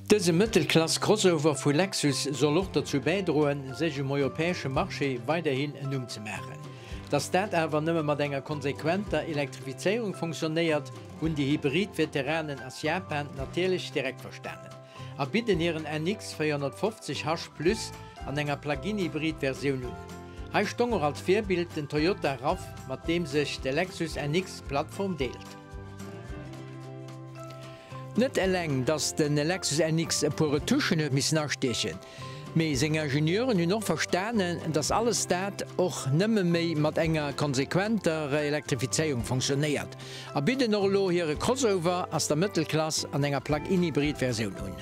Dëse Mëttelklass-Crossover vu Lexus soll och dozou bäidroen, sech um europäesche Marché weiderhin en Numm ze maachen. Dass dat awer nëmme mat enger konsequenter Elektrifizéierung funktionéiert, hunn déi Hybrid-Veteranen aus Japan natierlech direkt verstanen a bidden hiren NX 450 H Plus an enger Plug-in-Hybrid-Versioun un. Hei stong och als Virbild den Toyota Rav, mat deem sech de Lexus NX d'Plattform deelt. Net eleng, dass de Lexus NX e puer Retouchen huet missen astiechen, mee seng Ingenieuren hunn och verstanen, dass alles dat och nëmme méi mat enger konsequenter Elektrifizéierung funktionéiert a bidden och elo hire Crossover ass der Mëttelklass an enger Plug-in-Hybrid-Versioun un.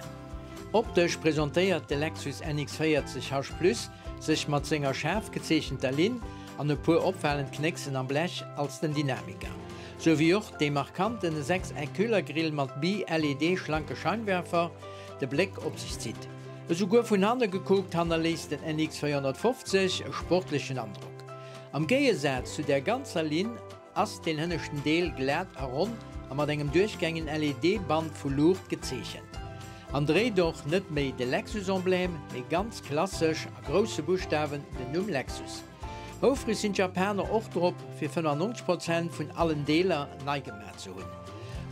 Optesch presentéiert de Lexus NX 40 H Plus sech mat senger schaarf gezeechenter Linn an e puer opfalend Knécksen am Blech als den Dynamiker. Sou wéi och dee markanten Sechseck-Kühlergrill mat Bi-LED schlanke Scheinwerfer de Bléck op sech zitt. Esouguer vun hanne gekuckt hannerléisst den NX 450 e sportlechen Androck. Am Géigesaz zu der ganzer Linn ass deen hënneschten Deel glat a ronn a mat engem duerchgängen LED-Band vu Luucht gezeechent. An dréit och net méi de Lexus-Emblème, mee ganz klassesch a grousse Buschtawen den Numm Lexus. Houfreg sinn d'Japaner och drop, fir 95 Prozent vun allen Deeler nei gemaach ze hunn.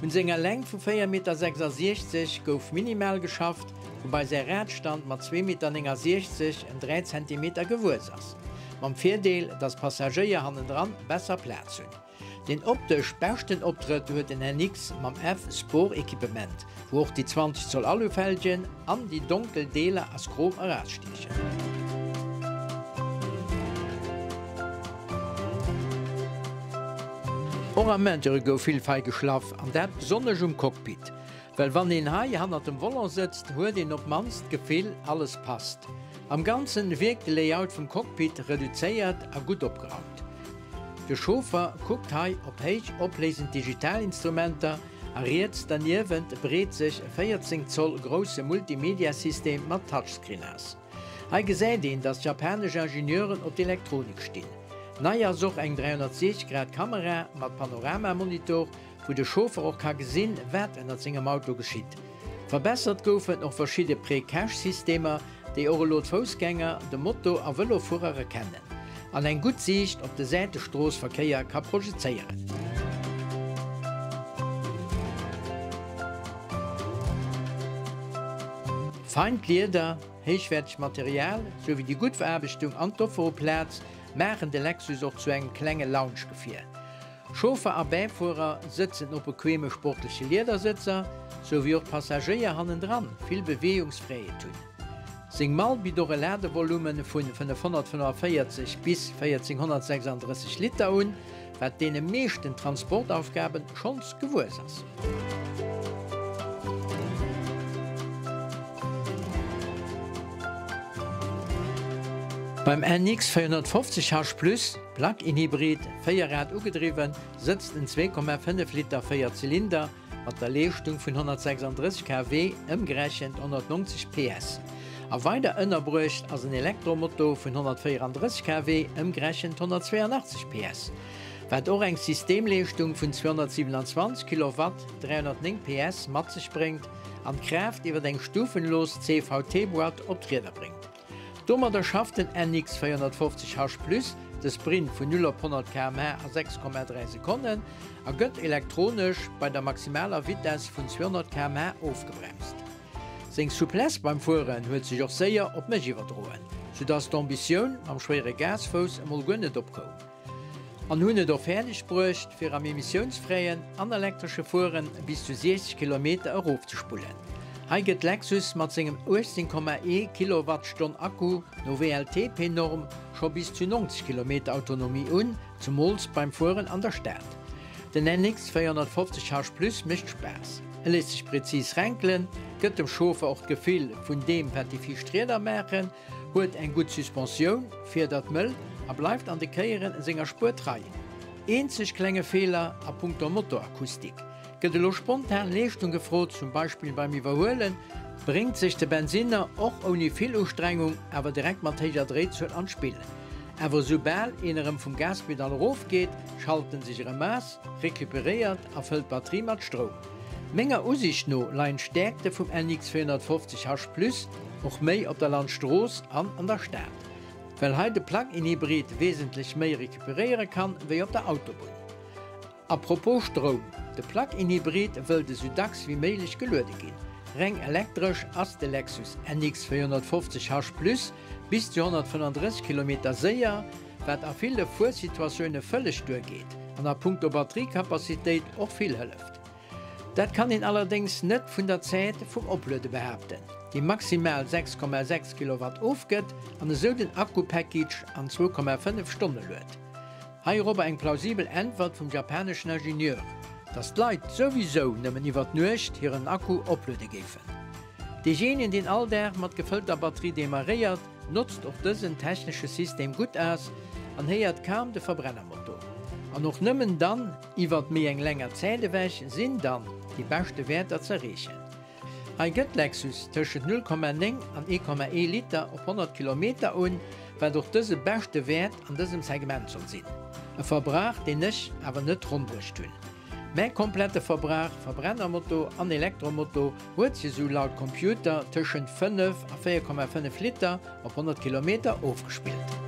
Un senger Längt vu 4,66 Meter gouf minimal geschafft, woubäi säi Radstand mat 2,69 Meter ëm 3 Zentimeter gewuess ass, mam Virdeel, datt d'Passagéier hannendran besser Plaz hunn. Deen optesch beschten Optrëtt huet den NX mam F Sport Equipement, wou och déi 20 Zoll Alufelgen an déi donkel Deeler as Chrom erausstiechen. Och am Interieur gouf vill fei geschlaff, an dat besonnesch um Cockpit. Well wann een hei hannert dem Volant sëtzt, huet een op mannst d'Gefill, alles passt. Am Ganzen wierkt de Layout vum Cockpit reduzéiert a gutt opgeraumt. De Chauffer kuckt hei op héich opléisend Digitalinstrumenter a riets derniewent breet sech e 14 Zoll grousse Multimedia-System mat Touchscreen aus. Hei gesäit een, dass japanesch Ingenieuren op d'Elektronik stinn. Nei ass och eng 360 Grad Kamera mat Panoramamonitor, wou de Chauffer och ka gesinn, wat ënnert sengem Auto geschitt. Verbessert goufen och verschidde Pre-Cache-Systemer, déi och elo d'Foussgänger, de Moto a Vëlofuerer erkennen an eng gutt Siicht op de Säitestroossverkéier ka projezéieren. Feint Lieder, héichwäertegt Material, sou wéi déi gutt Veraarbechtung an d'Offer u Plaz maachen de Lexus och zu engem klenge Lounge-Gefier. Chauffer a Bäifuerer sëtzen op bequeme sportleche Liedersëtzer, sou wéi och d'Passagéier hannendran vill Beweegungsfräiheet hunn. Seng Mall bitt och e Ladevolume vun 545 bis 1436 Liter un, wat deene meeschten Transportaufgaben schonns gewuess ass. Beim NX 450 H Plus Plug-in-Hybrid, Véierrad ugedriwwen, sëtzt en 2,5 Liter Véierzylinder mat der Leeschtung vun 136 kW, ëmgerechent 190 PS. A weider ënnerbruecht ass en Elektromotor vun 134 kW, ëmgerechent 182 PS, wat och eng Systemleeschtung vun 227 Kilowatt, 309 PS, mat sech bréngt an d'Kraaft iwwer eng stufenlos CVT-Boîte op d'Rieder bréngt. Domadder schafft den NX 450 H Plus de Sprint vun 0 op 100 km/h a 6,3 Sekonnen a gëtt elektronesch bei der maximaler Vitess vun 200 km/h ofgebremst. Seng Souplesse beim Fueren huet sech och séier op mech iwwerdroen, soudass d'Ambitioun mam schwéiere Gasfouss emol guer net opkoum. An hunn et och fäerdeg bruecht, fir am emissiounsfräien an elektresche Fueren bis zu 60 Kilometer erofzespullen. Hei gëtt Lexus mat sengem 18,1 Kilowattstonn Akku no WLTP-Norm scho bis zu 90 Kilometer Autonomie un, zemools beim Fueren an der Stad. Den NX 450 H Plus mécht Spaass. E léisst sech prezis renkelen, gëtt dem Chauffer och d'Gefill vun deem, wat déi viischt Rieder maachen, Huet eng gutt Suspensioun, fiedert mëll a bleift an de Kéieren senger Spuer trei. Eenzeg klenge Feeler a punkto Motorakustik. Gëtt elo spontan Leeschtung gefrot, zum Beispill beim Iwwerhuelen, bréngt sech de Bensinner och ouni vill Ustrengung awer direkt mat héijer Dréizuel an d'Spill. Awer esoubal een erëm vum Gaspedal erofgeet, schalt en sech erëm as, recuperéiert a fëllt d'Batterie mat Stroum. Menger Usiicht no leien d'Stäerkte vum NX 450 H Plus och méi op der Landstrooss an an der Stad, well hei de Plug-in-Hybrid wesentlech méi recuperéiere kann wéi op der Autobunn. A propos Stroum, de Plug-in-Hybrid wëllt esou dacks wéi méiglech geluede ginn. Reng elektresch ass de Lexus NX 450 H Plus bis zu 135 Kilometer séier, wat a ville Fuersituatioune vëlleg duergeet an a punkto Batteriekapazitéit och vill hëlleft. Dat kann een allerdéngs net vun der Zäit vum Opluede behaapten, déi maximal 6,6 Kilowatt ofgëtt an esou den Akku-Package an 2,5 Stonne luet. Heirobber eng plausibel Äntwert vum japaneschen Ingenieur, dass d'Leit souwisou nëmmen iwwer d'Nuecht hiren Akku opluede géifen. Deejéinegen, deen all Dag mat gefëllter Batterie demarréiert, notzt och dësen technesche System gutt aus an héiert kaum de Verbrennermotor. An och nëmmen dann iwwert méi eng länger Zäit ewech sinn dann déi beschte Wäerter z'erreechen. Hei gëtt Lexus tëschent 0,9 an 1,1 Liter op 100 Kilometer un, wat och dëse beschte Wäert an dësem Segment soll sinn. E Verbrauch, deen ech awer net ronn bruecht hunn. Mäi komplette Verbrauch, Verbrennermotor an Elektromotor, huet sech esou laut Computer tëschent 5 a 4,5 Liter op 100 Kilometer ofgespillt.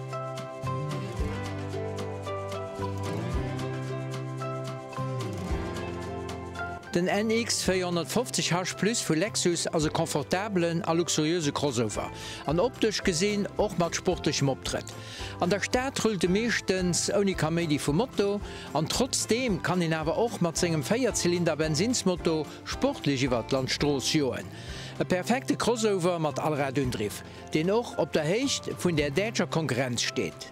Den NX 450 H Plus vu Lexus ass e confortabelen a luxuriöse Crossover an optesch gesinn och mat sportlechem Optrëtt. An der Stad rullt e meeschtens ouni Kaméidi vum Moto an trotzdeem kann een awer och mat sengem Véierzylinder-Bensinnsmotor sportlech iwwer d'Landstrooss joen. E perfekte Crossover mat Allradundriff, deen och op der Héicht vun der däitscher Konkurrenz steet.